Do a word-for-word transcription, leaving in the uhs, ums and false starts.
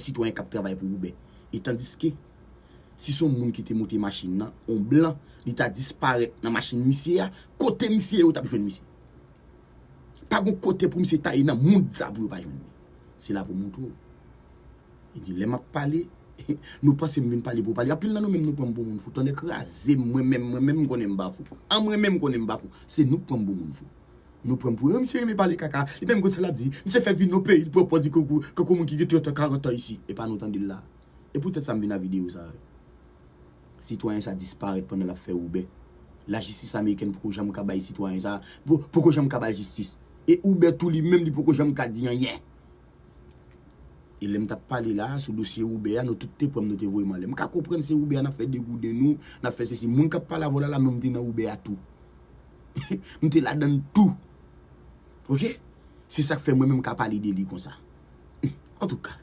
sitwayen k ap travay pou Uber. E tandiske, si se yon moun ki te monte machin nan, yon blan, li ta disparèt nan machin misye a, kote misye ye, yo t ap jwenn misye. Pa gon kote pou misye ta ye nan mond sa pou yo pa jwenn li. Se la pou montre w. Li di, lè m ap pale, nou panse m vin pale pou pale. Anpil nan nou menm nou pran m pou moun fou. Tonnè kraze m, mwen menm, mwen menm m konnen m pa fou. An mwen menm m konnen m pa fou. Se nou k pran m pou moun fou. Nou pran m pou, "Oh, misye renmen pale kaka." Li menm konn sa l ap di. Misye fè vin nan peyi, li pran pòz li kankou, kankou moun ki gen trant an, karant an isi. E pa nou tande l la. E poutèt sa m vin a videyo sa a. Sitwayen sa disparèt pandan l ap fè Uber. Lajistis amerikèn poko janm ka bay sitwayen sa, po-, poko janm ka ba l jistis. E Uber tou li menm li poko janm ka di anyen. E lè m t ap pale la, sou dosye Uber a, nou tout te pran m, nou te voye m anlè. M ka konprann se Uber a n ap fè degouden nou, n ap fè sesi. Moun k ap pale avè w la, la menm m te nan Uber a tou. M te ladann tou. Oke? Se sa k fè mwen menm m ka pale de li konsa. Antouka,